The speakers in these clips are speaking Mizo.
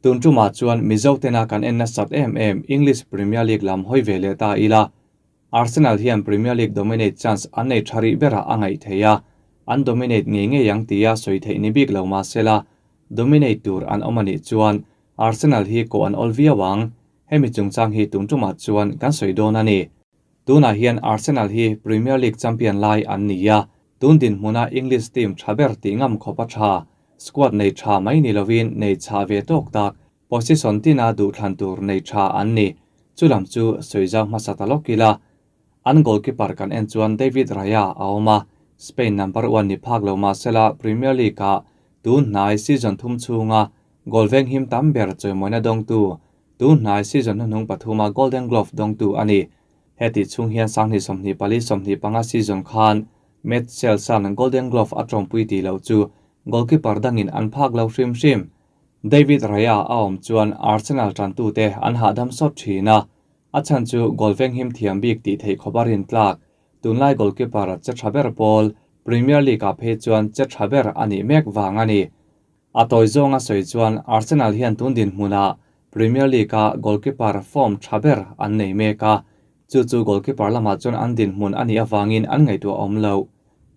Tun tumah chuan Mizo tena kan en nasat em em English Premier League lam hawi ve leh ta ila. Arsenal hian Premier League dominate chance an nei tha rih berah a ngaih theih a, an dominate ngei ngei ang tia sawi theih ni bik lo mahsela, dominate tur an awm a nih chuan Arsenal hi koh an awl viau ang. Hemi chungchang hi tun tumah chuan kan sawi dawn a ni. Tunah hian Arsenal hi Premier League champion lai an ni a, tun dinhmuna English team tha ber tih ngam khawp a tha, squad nei tha mai ni lovin nei chhah ve tawk tak, position tina duhthlan tur nei tha an ni. Chulam chu sawi zau hmasa ta lawk ila. An goalkeeper kan en chuan David Raya a awm a, Spain number one ni phak lo mahsela Premier League-ah tun hnai season thum chhunga goal venghim tam ber chawimawina dawngtu Tun hnai season hnuhnung pathuma Golden Glove dawngtu a ni. Heti chhung hian sanghnih 24 25 season khan Matt Shelson Golden Glove a tawmpui tih loh chu goalkeeper dangin an phak lo hrim hrim. David Raya a awm chuan Arsenal tantute an hahdam sawt thin a, a chhan chu goal venghim thiam bik tih theih khawp a rintlak. Tunlai goalkeeper che tha ber pawl Premier League-ah phei chuan che tha ber a nih mek vang a ni. A tawi zawnga sawi chuan Arsenal hian tun dinhmunah Premier League-a goalkeeper form tha ber an nei mek a, chu chu goalkeeper lamah chuan an dinhmun a nih avangin an ngaihtuah awm lo.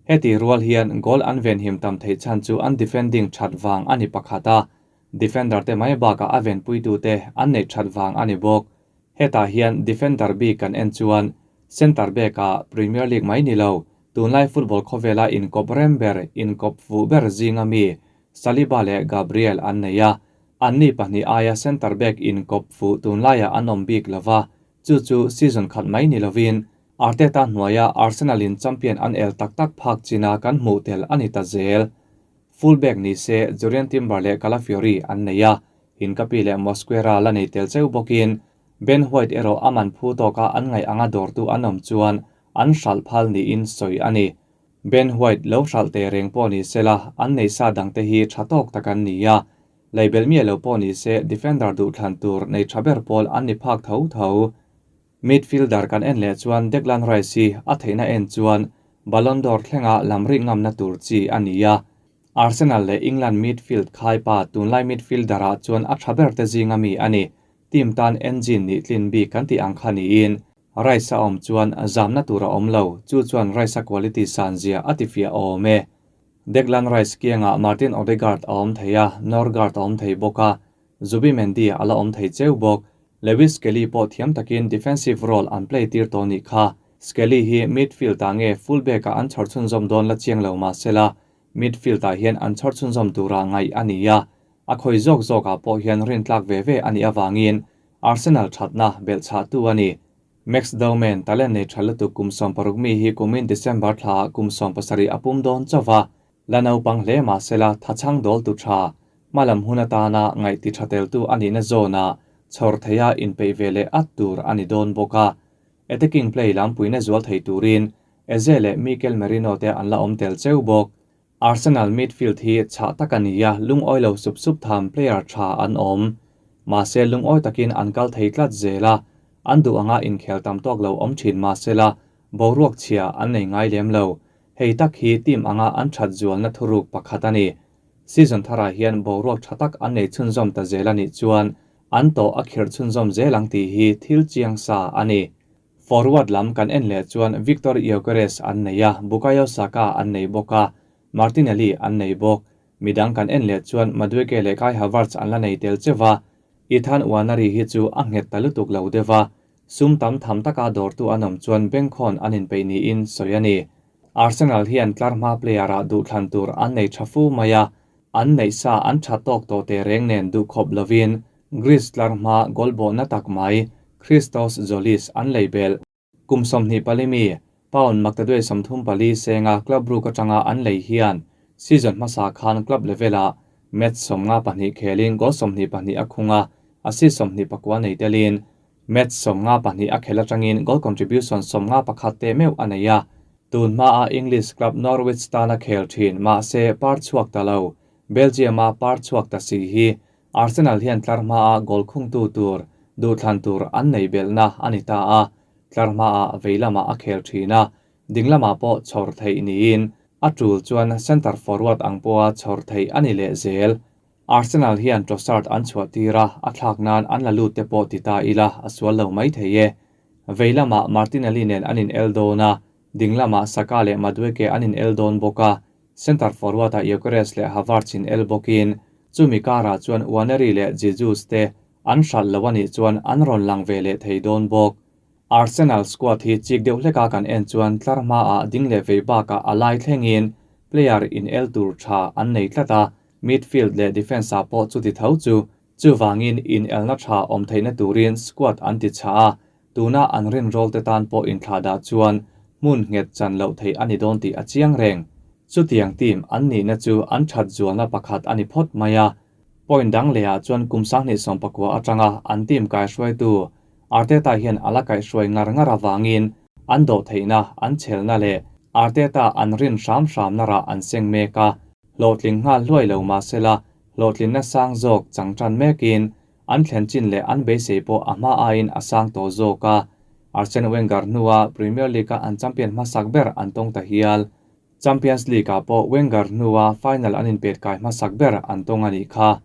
Heti rual hian goal an venhim tam theih chhan chu an defending that vang a ni pakhat a, defender te mai bakah a venpuitute an neih that vang a ni bawk. Hetah hian defender bik kan en chuan centre back-ah Premier League mai ni lo, Tunlai football khawvela inkawp rem ber, inkawp fuh ber zinga mi Saliba leh Gabriel an nei a, anni pahnih aia centre back inkawp fuh tunlaiah an awm bik lova, chu chu season khat mai ni lovin Arteta hnuaia Arsenal in champion an el tak tak phak china kan hmuh tel a ni ta zel. Full back ni se Jurrien Timber leh Calafiori an nei a, Hincapi leh Mosquera la nei tel cheu bawkin Ben White erawh a man phu tawka an ngaih anga dawrtu an awm chuan an hralh phal niin sawi a ni. Ben White lo hralh teh reng pawh ni sela, an nei sa dangte hi tha tawk tak an ni a. Leibelh miah lo pawh ni se defender duhthlan tur nei tha ber pawl an ni phak tho tho. Midfielder kan en leh chuan Declan Rice hi a theihna en chuan Ballon d'Or thlenga lam rik ngamna tur chi a ni a. Arsenal leh England midfield khaipa tunlai midfielder-ah chuan a tha ber te zinga mi a ni. Team tan engine nih tlin bik kan tih ang kha niin Rice a awm chuan zamna tur a awm lo, chu chuan Rice a quality san zia a tifiah awm e. Declan Rice kiangah Martin Odegaard a awm thei a, Norgaard a awm thei bawk a, Zubimendi a la awm thei cheu bawk. Lewis Skelly pawh thiam takin defensive role an play tir tawh nih kha. Skelly hi midfield ah nge full back ah an chhawr chhunzawm dawn la chiang lo mahsela midfield ah hian an chhawr chhunzawm tura ngaih a ni a, a khawi zawk zawkah pawh hian rintlak ve ve a nih avangin Arsenal thatna belhchhahtu a ni. Max Dowman talent nei tha lutuk kum 60 mi hi kumin December thlaah kum 70 a pum dawn chauh va, la naupang hle mahsela thachhang dawltu tha, hmalam hun atana ngaihti tha teltu a nihna zawnah chhawr theia inpeih ve leh at tur a ni dawn bawk a. Attacking play lam puina zual thei turin Eze leh Mikel Merino te an la awm tel cheu bawk. Arsenal midfield hi chhah tak a ni a, lungawi lo sup sup tham player tha an awm. Mahse lungawi takin an kal thei tlat zel a, an duh anga inkhel tam tawk lo awm thin mahsela boruak chhia an nei ngai lem lo. Hei tak hi team anga an that zualna thuruk pakhat a ni. Season tharah hian boruak tha tak an nei chhunzawm ta zel a nih chuan an tawh a khirh chhunzawm zel ang tih hi thil chiang sa a ni. Forward lam kan en leh chuan Viktor Gyokeres an nei a, Bukayo Saka an nei bawk a, Martinelli an nei bawk. Midang kan en leh chuan Madueke leh Kai Havertz an la nei tel cheu a, Ethan Nwaneri hi chu a nghet ta lutuk lo deuh a, sum tam tham taka dawrtu an awm chuan bengkhawn an inpeih niin sawi a ni. Arsenal hian tlar hma player-ah duhthlan tur an nei tha fu mai a, an neih sa an tha tawk tawh teh reng nen duhkhawp lovin Greece tlar hma goal bawhna tak mai Christos Tzolis an lei belh. Kum 24 mi, pound maktaduai 34 senga Club Brugge atanga an lei hian season hmasa khan club level-ah match 52 khelin goal 22 a khung a, assist 29 nei telin match 52 a khel atangin goal contribution 51 te meuh a nei a. Tun hmaa English club Norwich tana khel thin mahse par chhuak ta lo, Belgium-a par chhuak ta si hi Arsenal hian tlar hmaa goal khungtu tur duhthlan tur an nei belhna a ni ta a, tlar hmaa vei lamah a khel thin a, ding lamah pawh chhawr theih niin a tul chuan centre forward ang pawha chhawr theih a ni leh zel. Arsenal hian Trossard an chhuah tir a, a thlak nan an la lut te pawh ti ta ila a sual lo mai thei e. Vei lamah Martinelli nen an in el dawn a, ding lamah Saka leh Madueke an in el dawn bawk a, centre forward ah Gyökeres leh Havertz in el bawkin chumi karah chuan Nwaneri leh Jesus te an hralh lo a nih chuan an rawn lang ve leh thei dawn bawk. Arsenal squad hi chik deuh hleka kan en chuan tlar hmaah ding leh vei bakah a lai thlengin player in el tur tha an nei tlat a, midfield leh defence ah pawh chuti tho chu. Chuvangin in elna tha awm theihna turin squad an ti chhah a, tuna an rinrawl te tan pawh inthlahdah chuan hmun nghet chan loh theih a ni dawn tih a chiang reng. Chutiang team an nihna chu an that zualna pakhat a ni phawt mai a. Point dang lehah chuan kum 2019 atanga an team kaihruaitu Arteta hian a la kaihhruai ngar ngar avangin an dawh theihna, an chhelna leh Arteta an rin hram hramna rah an seng mek a, hlawhtling nghal hluai lo mahsela hlawhtlinna sang zawk chang tan mekin an thlen chin leh an beisei pawh a hma aiin a sang tawh zawk a. Arsene Wenger hnua Premier League-a an champion hmasak ber an tawng ta hial. Champions League-ah pawh Wenger hnua final an inpet kai hmasak ber an tawng a nih kha.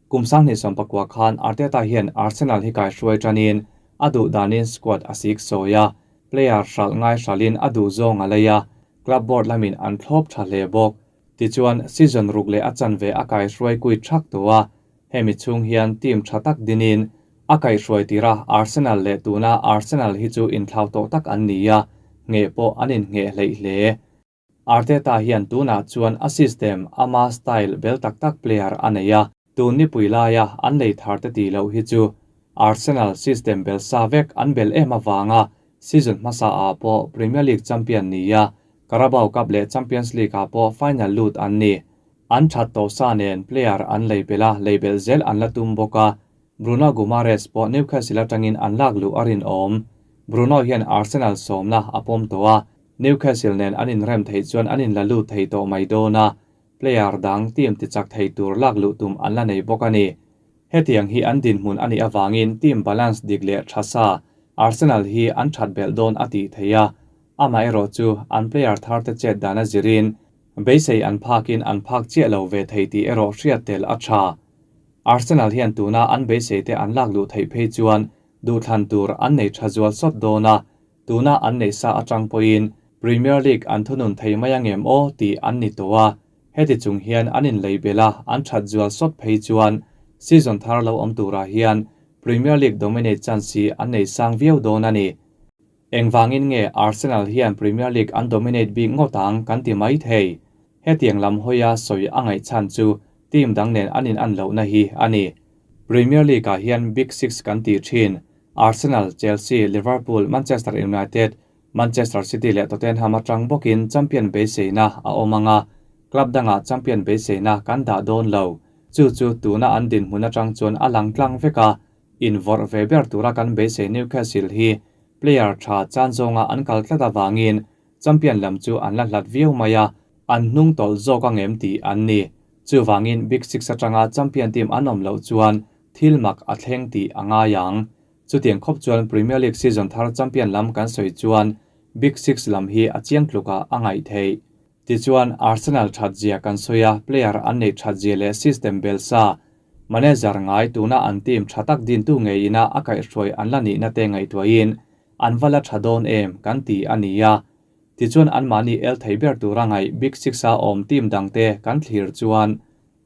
Kum 2019 khan Arteta hian Arsenal hi kaihruai tanin a duh danin squad a sik sawi a, player hralh ngai hralhin a duh zawng a lei a, club board lamin an thlawp tha hle bawk. Tichuan, season ruk leh a chanve a kaihruai kui thak tawh a, hemi chhung hian team tha tak dinin a kaihruai tira Arsenal leh tuna Arsenal hi chu inthlau tawh tak an ni a, ngheh pawh an inngheh hleih hle. Arteta hian tunah chuan a system, ama style bel tak tak player a nei a, tun nipui laia an lei thar te tih loh hi chu Arsenal system bel sa vek an bel em avanga season hmasa ah pawh Premier League champion ni a, Carabao Cup leh Champions League ah pawh final lut an ni. An that tawh sa nen player an lei belh a, lei belh zel an la tum bawk a, Bruno Guimaraes pawh Newcastle atangin an lak luh a rinawm. Bruno hian Arsenal sawmna a pawm tawh a, Newcastle nen an inrem theih chuan an inla lut thei tawh mai dawn a, player dang team tichak thei tur lak luh tum an la nei bawk a ni. Hetiang hi an dinhmun a nih avangin team balance dik leh tha sa Arsenal hi an that belh dawn a tih theih a, amaherawh chu an player thar te chet dan a zirin beisei an phakin an phak chiah lo ve thei tih erawh hriat tel a tha. Arsenal hian tuna an beisei te an lak luh theih phei chuan duhthlan tur an nei tha zual sawt dawn a, tuna an nei sa atang pawhin Premier League an thunun thei mai angem aw tih an ni tawh a, heti chung hian an inlei belh a, an that zual sawt phei chuan season thar lo awm turah hian Premier League dominate chance hi an nei sang viau dawn a ni. Engvangin nge Arsenal hian Premier League an dominate bik ngawt ang kan ti mai thei? Hetiang lam hawia sawi a ngaih chhan chu team dang nen an in an lohna hi a ni. Premier League ah hian Big Six kan tih thin, Arsenal, Chelsea, Liverpool, Manchester United, Manchester City leh Tottenham atang bawkin champion beiseina a awm ang a, club dangah champion beiseina kan dah dawn lo. Chu chu tuna an dinhmun atang chuan a lang tlang vek a, invawrh ve ber tura kan beisei Newcastle hi player tha chan zawnga an kal tlat avangin champion lam chu an la hlat viau mai a, an hnung tawlh zawk angem tih an ni. Chuvangin Big Six atanga champion team an awm loh chuan thil mak a thleng tih a ngai ang. Chutiang khawp chuan Premier League season thar champion lam kan sawi chuan Big Six lam hi a chiang tlukah a ngaih theih. Tichuan Arsenal that zia kan sawi a, player an neih that zia leh system bel sa, manager ngai tuna an team tha tak dintu ngei ina a kaihhruai an la nihna te ngaihtuahin an va la tha dawn em kan ti a ni a. Tichuan anmahni el thei ber tura ngaih Big Six a awm team dangte kan thlir chuan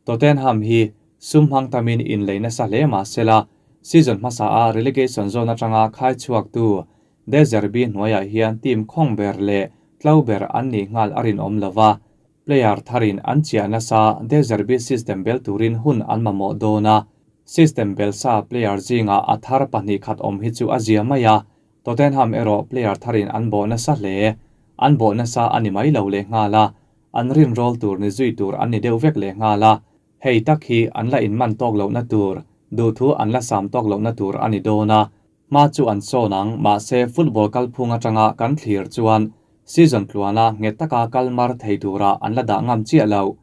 Tottenham hi sum hmang tamin inlei nasa hle mahsela season hmasa a relegation zone atanga khai chhuaktu De Zerbi hnuaiah hian team khawng ber leh tlo ber an nih nghal a rinawm lova, player tharin an chiah nasa De Zerbi system bel turin hun an mamawh dawn a, system bel sa player zingah a thar pahnih khat awm hi chu a zia mai a, Tottenham erawh player tharin an bawh nasa hle. An bawh nasa a ni mai lo leh nghal a, an rinrawl tur ni zui tur an ni deuh vek leh nghal a, hei tak hi an la inman tawk lohna tur, duhthu an la sam tawk lohna tur a ni dawn a, hma chu an sawn ang, mahse football kalphung atanga kan thlir chuan season tluana nghet taka kal mar thei tura an la dah ngam chiah lo.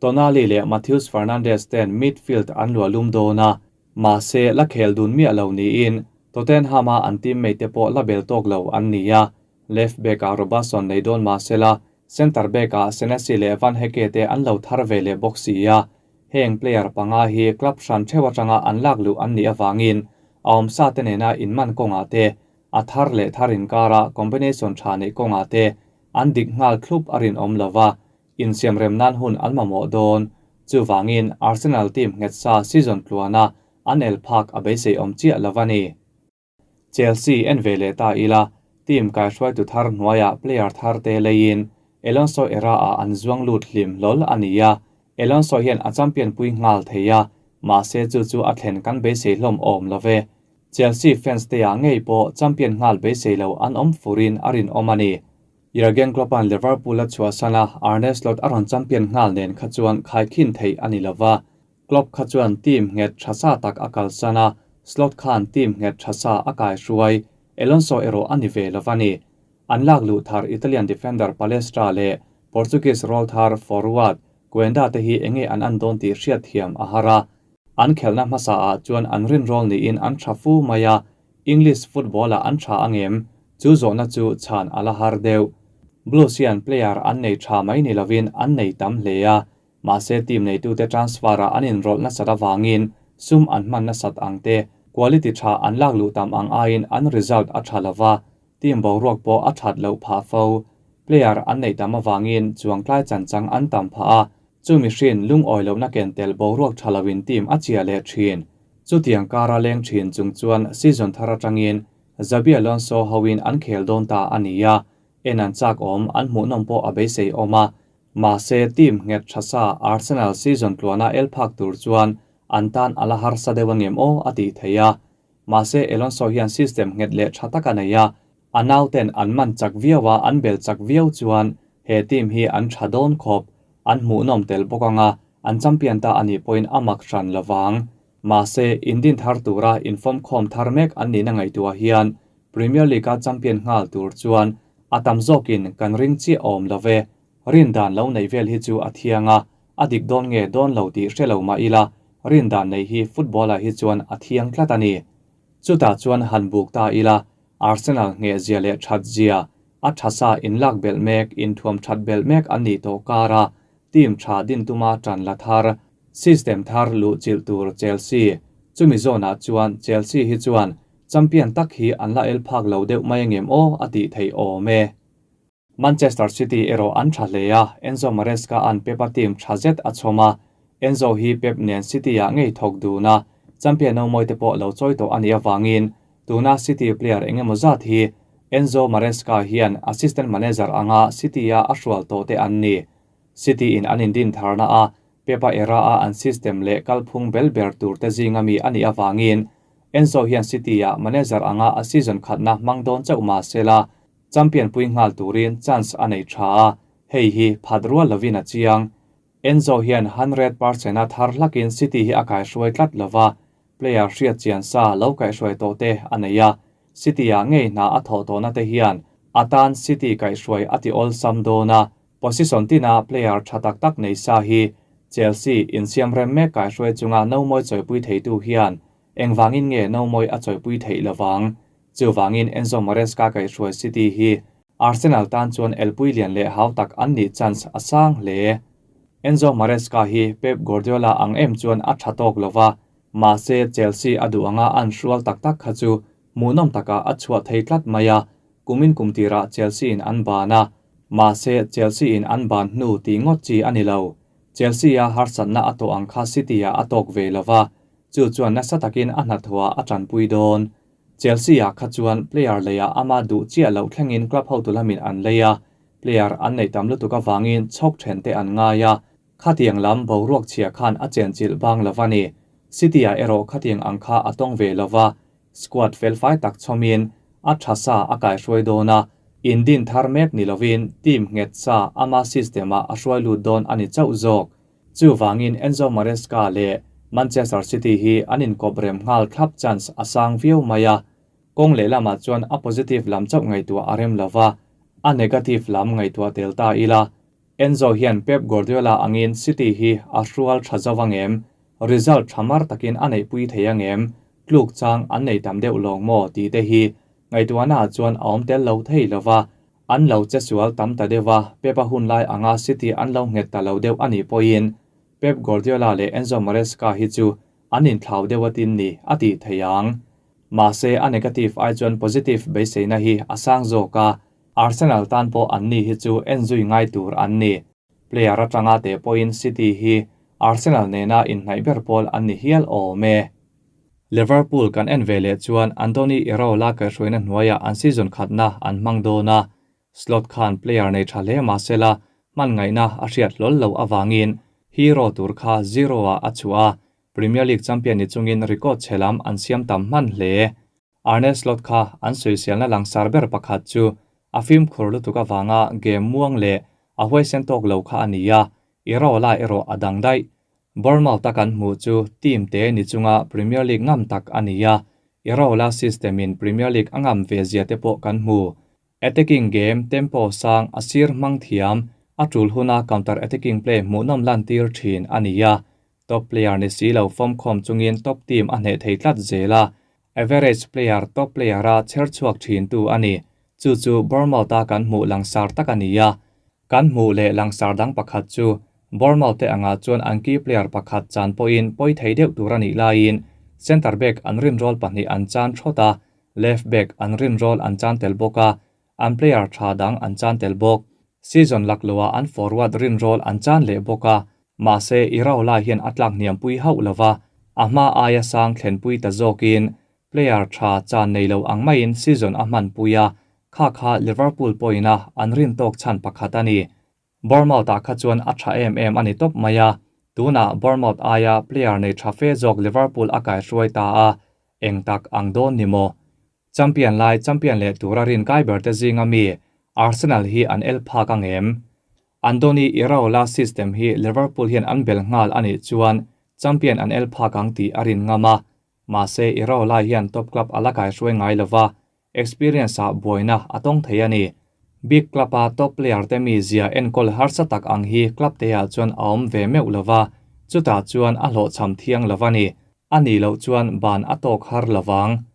Tonali leh Matheus Fernandes ten midfield an luah lum dawn a, mahse la khel dun miah lo niin Tottenham-a an teammate te pawh la bel tawk lo an ni a, left back-ah Robertson nei dawn mahsela center back-ah Senesi leh Van Hecke te an lo thar ve leh bawk si a. Heng player panga hi club hran theuh atanga an lak luh an nih avangin a awmsa te nena inman kawngah te, a thar leh thar inkara combination tha neih kawngah te an dik nghal thlup a rinawm lova, insiamrem nan hun an mamawh dawn. Chuvangin Arsenal team nghet sa season tluana an el phak a beisei awm chiah lo a ni. Chelsea en ve leh ta ila, team kaihruaitu thar hnuaiah player thar te leiin Alonso era-ah an zuang lut hlim hlawl a ni a, Alonso hian a champion pui nghal thei a, mahse chu chu a thlen kan beisei hlawm awm lo ve. Chelsea fans te ah ngei pawh champion nghal beisei lo an awm furin a rinawm a ni. Jurgen Klopp-a'n Liverpool a chhuahsan a, Arne Slot a rawn champion nghal nen kha chuan khaikhin theih a ni lo va, Klopp kha chuan team nghet tha sa tak a kalsan a, Slot khan team nghet tha sa a kaihruai, Alonso erawh a ni ve lo va ni. An lak luh thar Italian defender Palestra leh Portuguese rawlthar forward Quenda te hi enge an an dawn tih hriat thiam a har a. An khelhna hmasa ah chuan an rinrawl niin an tha fu mai a, English football ah an tha angem? Chu zawhna chu chhan a la har deuh. Blues hian player an nei tha mai ni lovin an nei tam hle a, Mahse team neitute transfer-ah an inrawlh nasat avangin sum an hman nasat ang te, quality tha an lak luh tam ang aiin an result a tha lova, team boruak pawh a that loh phah fo. Player an neih tam avangin chuangtlai chanchang an tam phah a, chu mihrin lungawi lohna ken tel boruak tha loin team a chia leh thin. Chutiang kara leng thin chung chuan season thar atangin Xabi Alonso hoin an khel dawn ta a ni a, en an chak awm an hmuhnawm pawh a beisei awm a, Mahse, team nghet tha sa Arsenal season tluana el phak tur chuan an tan a la harsa deuh angem aw a tih theih a. Mahse, Alonso hian system nghet leh tha tak a nei a, a nauten an man chak viau a, an bel chak viau chuan he team hi an tha dawn khawp, an hmuhnawm tel bawk anga an champion ta a nih pawhin a mak hran lovang. Mahse, indin thar tura infawmkhawm thar mek an nihna ngaihtuah hian Premier League-a champion nghal tur chuan a tam zawkin kan ring chiah awm lo ve. Rin dan lo neih vel hi chu a thiang a, a dik dawn nge dawn lo tih hre lo mah ila, rin dan neih hi football-ah hi chuan a thiang tlat a ni. Chutah chuan han buk ta ila, Arsenal ngheh zia leh that zia, a tha sa inlak belh mek, inthuam that belh mek an nih tawh kara team tha din tuma tan la thar, system thar luhchilh tur Chelsea, chumi zawnah chuan Chelsea hi chuan champion tak hi an la el phak lo deuh mai angem aw a tih theih awm e. Manchester City erawh an tha hle a, Enzo Maresca-a'n Pep-a team tha zet a chhawm a, Enzo hi Pep nen City-ah ngei thawk dun a, champion no mawite pawh lo chawi tawh a nih avangin tuna City player eng emaw zat hi Enzo Maresca hian assistant manager anga City-a a hrual tawh te an ni. City-in an indin tharna a, Pep-a era-a an system leh kalphung bel ber tur te zinga mi a nih avangin Enzo hian City-ah manager anga a season khatna hmang dawn chauh mah sela, Champion pui nghal turin chance a nei tha a, hei hi phat rual lovin a chiang. Enzo hian 100% a thar hlakin City hi a kaihruai tlat lova, player hriat chian sa lo kaihruai tawh te a nei a, City-ah ngei hna a thawh tawhna te hian a tan City kaihruai a ti awlsam dawn a, position tina player tha tak tak nei sa hi Chelsea insiamrem mek kaihruai chunga nomawi chawipui theitu hian engvangin nge nomawi a chawipui theih lovang? Chuvangin Enzo Maresca kaihhruai City hi Arsenal tan chuan elpui lian leh hau tak an nih chance a sang hle. Enzo Maresca hi Pep Guardiola ang em chuan a tha tawk lova, mahse Chelsea a duh anga an hrual tak tak kha chu hmuhnawm takah a chhuah thei tlat mai a, kumin kum tirah Chelsea in an ban a, mahse Chelsea in an ban hnu tih ngawt chi a ni lo. Chelsea a harsatna a tawh ang kha City ah a tawk ve lova, chu chuan nasa takin a hnathawhah a tanpui dawn. Chelsea-ah kha chuan player leiah ama duh chiah loh thlengin club hotu lamin an lei a, player an neih tam lutuk avangin chhawk then te an ngai a, khatiang lam boruak chhia khan a chenchilh bang lo a ni. City-ah erawh khatiang ang kha a tawng ve lo va, squad felfai tak chhawmin a tha sa a kaihruai dawn a, indin thar mek ni lovin team nghet sa ama system-ah a hruai lut dawn a ni chauh zawk. Chuvangin Enzo Maresca leh Manchester City hi an inkawp rem nghal thlap chance a sang viau mai a, kawng lehlamah chuan a positive lam chauh ngaihtuah a rem lova, a negative lam ngaihtuah tel ta ila. Enzo hian Pep Guardiola angin City hi a hrual tha zo angem? Result tha mar takin a neihpui thei angem? Tluk chang an nei tam deuh lawng maw tih te hi ngaihtuahnaah chuan a awm tel lo thei lova, An lo che sual tam ta deuh a, Pep-a hun lai anga City an lo nghet ta lo deuh a nih pawhin Pep Guardiola leh Enzo Maresca hi chu an inthlau deuh atin ni a tih theih ang. Mahse a negative ai chuan positive beiseina hi a sang zawk a, Arsenal tan pawh anni hi chu en zui ngai tur an ni. Player atanga teh pawhin City hi Arsenal nena inhnaih ber pawl an ni hial awm e. Liverpool kan en ve leh chuan Andoni Iraola kaihhruaina hnuaiah an season khatna an hmang dawn a, Slot khan player nei tha hle mahsela hman ngaihna a hriat hlawl loh avangin hero tur kha zero ah a chhuah a, Premier League champion ni chungin record chhe lam an siam tam hman hle. Arne Slot kha an sawiselna langsar ber pakhat chu a fimkhur lutuk avanga game muang leh a huaisen tawk lo kha a ni a, Iraola erawh a dang daih. Bournemouth a kan hmuh chu team te ni chunga Premier League ngam tak a ni a, Iraola system in Premier League a ngam ve zia te pawh kan hmu. Attacking game tempo sang a sir hmang thiam, a tul huna counter attacking play hmuhnawm lantir thin a ni a. Top player ni si lo fawmkhawm chungin top team a hneh thei tlat zel a, average player top player a chher chhuak thintu a ni. Chu chu Bournemouth a kan hmuh langsar tak a ni a. Kan hmuh leh langsar dang pakhat chu Bournemouth te angah chuan an key player pakhat chan pawhin pawi thei deuh tur a nih laiin centre back an rinrawl pahnih an chan thawt a, Left back an rinrawl an chan tel bawk a, an player tha dang an chan tel bawk. Season lakloah an forward rinrawl an chan leh bawk a, mahse Iraola hian a tlak hniampui hauh lova, a hma aia sang thlenpui ta zawkin player tha chan nei lo ang maiin season a hmanpui a, kha kha Liverpool pawhin a an rin tawk chhan pakhat a ni. Bournemouth-ah kha chuan a tha em em a ni tawp mai a, tunah Bournemouth aia player nei tha fe zawk Liverpool a kaihruai ta a, eng tak ang dawn ni maw? Champion lai champion leh tura rin kai ber te zinga mi Arsenal hi an el phak ang em? Andoni Iraola system hi Liverpool hian an bel nghal a nih chuan champion an el phak ang tih a rin ngam a, mahse Iraola hian top club a la kaihruai ngai lova, Experience-ah buaina a tawng thei a ni. Big club-a top player te mizia enkawl harsa tak ang hi club te-ah chuan a awm ve meuh lo va, chutah chuan a hlawhchham thiang lo a ni. A nih loh chuan ban a tawk har lo vang.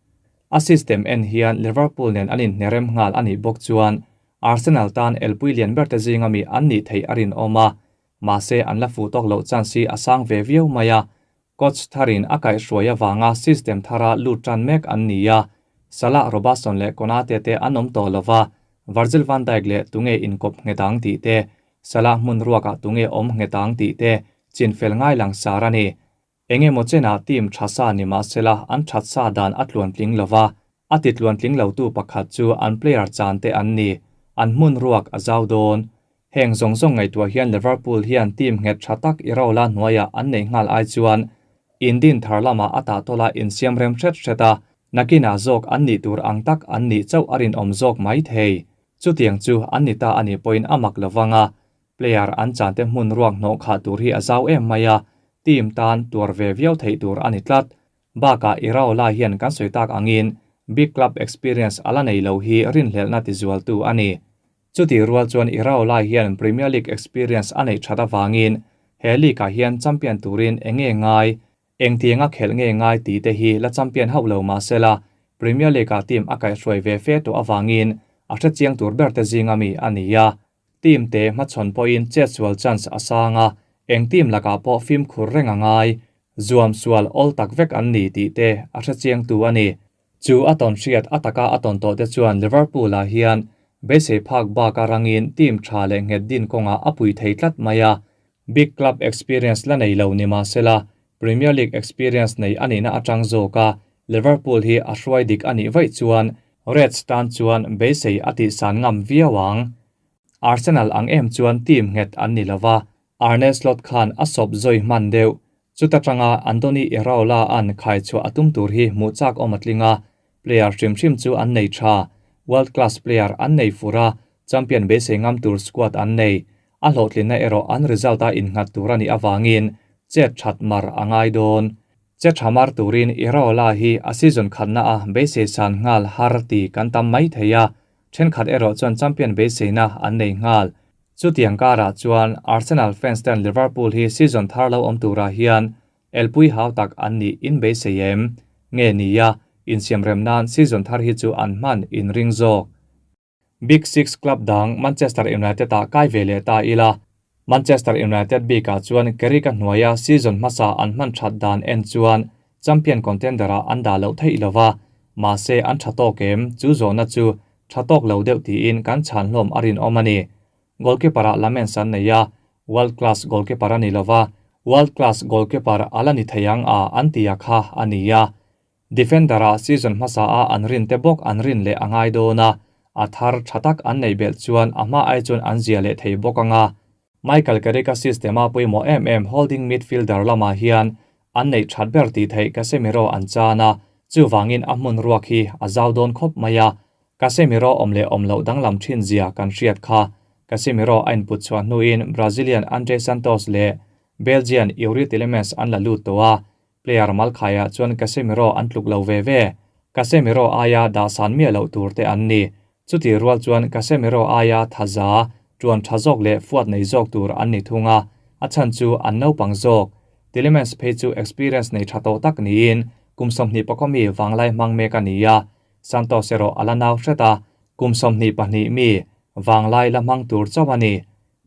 A system en hian Liverpool nen an inhnerem nghal a nih bawk chuan Arsenal tan elpui lian ber te zinga mi an nih theih a rinawm a, mahse an la fuh tawk loh chance hi a sang ve viau mai a, Coach tharin a kaihhruai avanga system thara lut tan mek an ni a, Salah, Robertson leh Konate te an awm tawh lova, Virgil van Dijk leh tunge inkawp nghet ang tih te, Salah hmun ruakah tunge awm nghet ang tih te chinfel ngai langsar a ni. Engemaw chenah team tha sa ni mahsela an that sa dan a tluantling lova, A ti tluantling lotu pakhat chu an player chan te an ni, an hmun ruak a zau dawn. Heng zawng zawng ngaihtuah hian Liverpool hian team nghet tha tak Iraola hnuaiah an neih nghal ai chuan indin thar lamah a tahtawla insiam rem hret hret a, nakinah zawk an nih tur ang tak an nih chauh a rinawm zawk mai thei. Chutiang chu an ni ta a nih pawhin a mak lovang a, player an chan te hmun ruak hnawh khah tur hi a zau em mai a, team tan tuar ve viau theih tur a ni tlat. Bakah Iraola hian kan sawi tak angin big club experience a la nei lo hi rinhlelhna tizualtu a ni. Chutih rual chuan Iraola hian Premier League experience a neih that avangin he league-ah hian champion turin eng nge ngai, engtianga khelh nge ngai tih te hi la champion hauh lo mahsela Premier League-ah team a kaihhruai ve fe tawh avangin a hrechiang tur berte zinga mi a ni a. Team te hmachhawn pawhin chetsual chance a sang a, eng team lakah pawh fimkhur reng a ngai, zuam sual awl tak vek an ni tih te a hrechiangtu a ni. Chu a tawn hriat a taka a tawn tawh te chuan Liverpool-ah hian beisei phak baka rangin team tha leh nghet din kawngah a pui thei tlat mai a. Big club experience la nei lo ni mahsela Premier League experience nei a nihna atang zawk a, Liverpool hi a hruai dik a nih vaih chuan Reds tan chuan beisei a tihsan ngam viau ang. Arsenal ang em chuan team nghet an ni lova, Arne Slot khan a sawp zawi hman deuh. Chuta tanga Andoni Iraola an khaichhuah a tum tur hi hmuh chak awm a tling a, player hrim hrim chu an nei tha, world class player an nei fur a, champion beisei ngam tur squad an nei. A hlawhtlinna erawh an result a innghat tur a nih avangin chet that mar a ngai dawn. Che tha mar turin Iraola hi a season khatna a beisei san nghal har ti kan tam mai thei a, thenkhat erawh chuan champion beiseina an nei nghal. Chutiang karah chuan Arsenal fans ten Liverpool hi season thar lo awm turah hian elpui hau tak an nih in beisei em? Nge nia, insiamrem nan season thar hi chu an hman inring zawk. Big Six club dang Manchester United-ah kai ve leh ta ila. Manchester United bikah chuan Carrick-a hnuaia season hmasa an hman that dan en chuan champion contender-ah an dah loh theih lova, mahse an tha tawk em? Chu zawhna chu tha tawk lo deuh tiin kan chhan hlawm a rinawm a ni. Goalkeeper-ah Lamens an nei a, world class goalkeeper a ni lova, world class goalkeeper a la ni thei ang a an ti a kha a ni a. Defender-ah season hmasa a an rin te bawk an rin leh a ngai dawn a, a thar tha tak an neih belh chuan a hma ai chuan an zia leh thei bawk ang a. Michael Carrick-a system-a pawimawh em em holding midfielder lamah hian an neih that ber tih theih Casemiro an chan a, chuvangin a hmun ruak hi a zau dawn khawp mai a. Casemiro awm leh awm loh danglam thin zia kan hriat kha. Casemiro a input chhuah hnuin Brazilian Andre Santos leh Belgian Youri Tielemans an la lut tawh a, Player Malkhaiah chuan Casemiro an tluk lo ve ve. Casemiro aia dah san miah loh tur te an ni. Chutih rual chuan Casemiro aia thaza, tuan tha zawk leh fuat nei zawk tur an ni thung a, a chhan chu an naupang zawk. Tielemans phei chu experience nei tha tawh tak niin kum 24 mi vanglai hmang mek a ni a, Santos erawh a la nau hret a, kum 22 mi vanglai la hmang tur chauh a ni.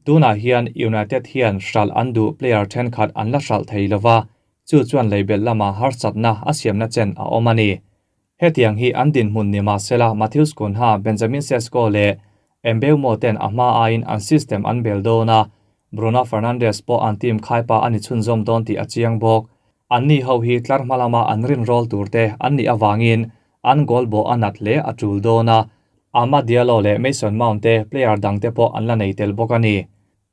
Tunah hian United hian hralh an duh player thenkhat an la hralh thei lova, chu chuan leibelh lama harsatna a siamna chen a awm a ni. Hetiang hi an dinhmun ni mahsela Matheus Cunha, Benjamin Sesko leh Mbeumo ten a hma aiin an system an bel dawn a, Bruno Fernandes pawh an team khaipa a ni chhunzawm dawn tih a chiang bawk. Anni ho hi tlar hma lama an rinrawl tur te an nih avangin an goal bawh a nat hle a tul dawn a, Amad Diallo leh Mason Mount te player dang te pawh an la nei tel bawk a ni.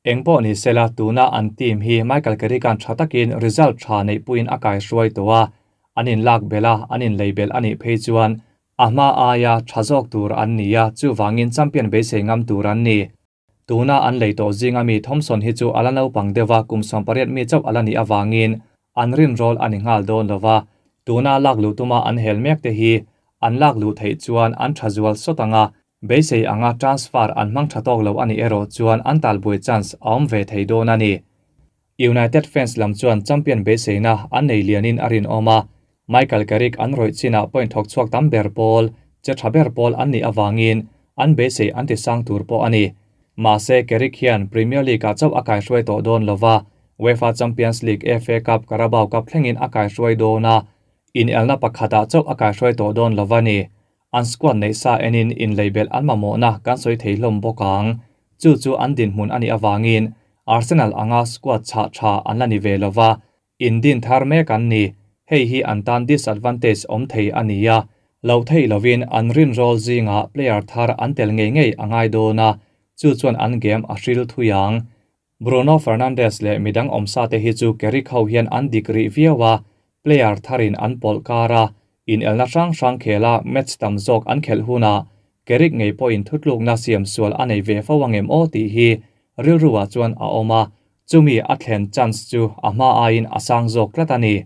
Eng pawh ni sela tuna an team hi Michael Carrick-a'n tha takin result tha neihpuiin a kaihruai tawh a, an inlak belh a, an inlei belh a nih phei chuan a hma aia tha zawk tur an ni a, chuvangin champion beisei ngam tur an ni. Tuna an lei tawh zinga mi Thompson hi chu a la naupang deuh a, kum 18 mi chauh a la nih avangin an rinrawl a ni nghal dawn lo va. Tuna lak luh tuma an hel mek te hi an lak luh theih chuan an tha zual sawt ang a, beisei anga transfer an hmang tha tawk lo a nih erawh chuan an talbuai chance a awm ve thei dawn a ni. United fans lam chuan champion beiseina an nei lianin a rinawm a, Michael Carrick an rawih chinah point thawk chhuak tam ber pawl, che tha ber pawl an nih avangin an beisei an ti sang tur pawh a ni. Mahse, Carrick hian Premier League-ah chauh a kaihruai tawh dawn lo va, UEFA Champions League, FA Cup, Carabao Cup thlengin a kaihruai dawn a, inelna pakhatah chauh a kaihruai tawh dawn lo va ni. An squad neih sa enin inleibelh an mamawhna kan sawi thei hlawm bawk ang. Chu chu an dinhmun a nih avangin Arsenal anga squad chhah tha an la ni ve lo va, In din thar mek an ni. Hei hi an tan disadvantage awm thei a ni a. Loh theih lovin an rinrawl zingah player thar an tel ngei ngei a ngai dawn a, chu chuan an game a hril thui ang. Bruno Fernandes leh midang awmsa te hi chu Carrick ho hian an dik rih viau a, player tharin an pawlh kar a, inelna hrang hrang khela match tam zawk an khelh hunah Carrick ngei pawhin thutlukna siam sual a nei ve fo angem aw tih hi rilruah chuan a awm a, Chumi a thlen chance chu a hma aiin a sang zawk tlat a ni.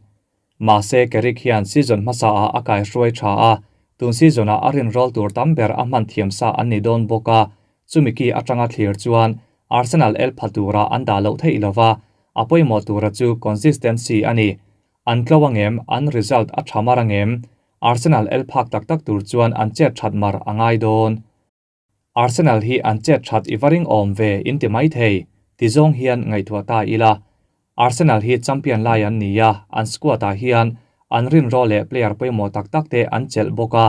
Mahse, Carrick hian season hmasaah a kaihruai tha a, tun season-ah a rinrawl tur tam ber a hman thiam sa an ni dawn bawk a, chumi ki atanga thlir chuan Arsenal el pha tura an dah loh theih lova, a pawimawh tura chu consistency a ni. An tlo angem, an result a tha mar angem? Arsenal el phak tak tak tur chuan an chet that mar a ngai dawn. Arsenal hi an chet that i va ring awm ve in ti mai thei, ti zawng hian ngaihtuah ta ila. Arsenal hi champion lai an ni a, an squad ah hian an rinrawl leh player pawimawh tak tak te an chelh bawk a,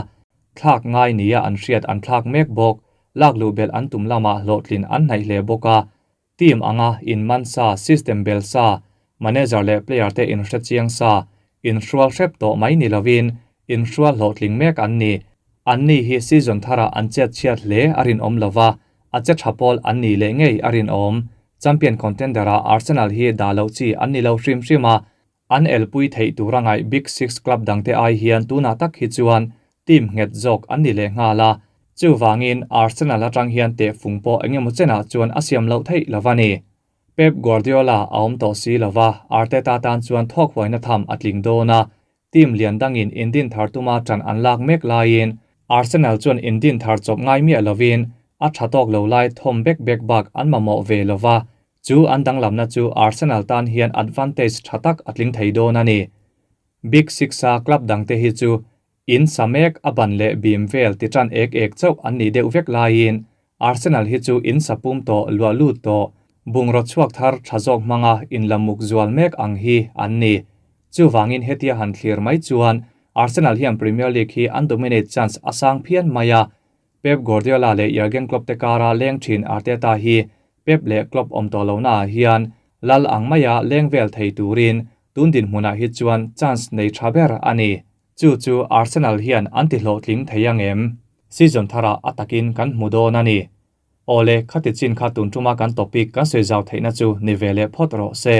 thlak ngai nia an hriat an thlak mek bawk, lak luh belh an tum lamah hlawhtlin an hnaih hle bawk a, team anga in man sa, system bel sa, manager leh player te in hre chiang sa, in hrual hrep tawh mai ni lovin in hrual hlawhtling mek an ni. Anni hi season tharah an chet chhiat hle a rinawm lova, a che tha pawl an ni leh ngei a rinawm. Champion contender-ah Arsenal hi dah loh chi an ni lo hrim hrim a, an elpui theih tur a ngaih Big Six club dangte ai hian tunah tak hi chuan team nghet zawk an ni leh nghal a, chuvangin Arsenal atang hian tehfung pawh engemaw chenah chuan a siam loh theih lo a ni. Pep Guardiola a awm tawh si lova, Arteta tan chuan thawk huaina tham a tling dawn a, team lian dangin indin thar tuma tan an lak mek laiin Arsenal chuan indin thar chawp ngai miah lovin a tha tawk lo lai thawm bek bek bak an mamawh ve lova, chu an danglamna chu Arsenal tan hian advantage tha tak a tling thei dawn a ni. Big Six-a club dangte hi chu in sa mek a ban leh bim vel ti tan ek ek chauh an nih deuh vek laiin Arsenal hi chu in sa pum tawh luah lut tawh. Bungraw chhuak thar tha zawk hmanga inlamuk zual mek ang hi an ni. Chuvangin hetia han thlir mai chuan Arsenal hian Premier League hi an dominate chance a sang phian mai a. Pep Guardiola leh Jurgen Klopp te kara leng thin Arteta hi Pep leh Klopp awm tawh lohnaah hian lal ang maia leng vel thei turin tun dinhmunah hi chuan chance nei tha ber a ni. Chu chu Arsenal hian an ti hlawhtling thei ang em? Season tharah a takin kan hmu dawn a ni. Awle, khati chin kha tun tuma kan topic kan sawi zau theihna chu ni ve leh phawt rawh se.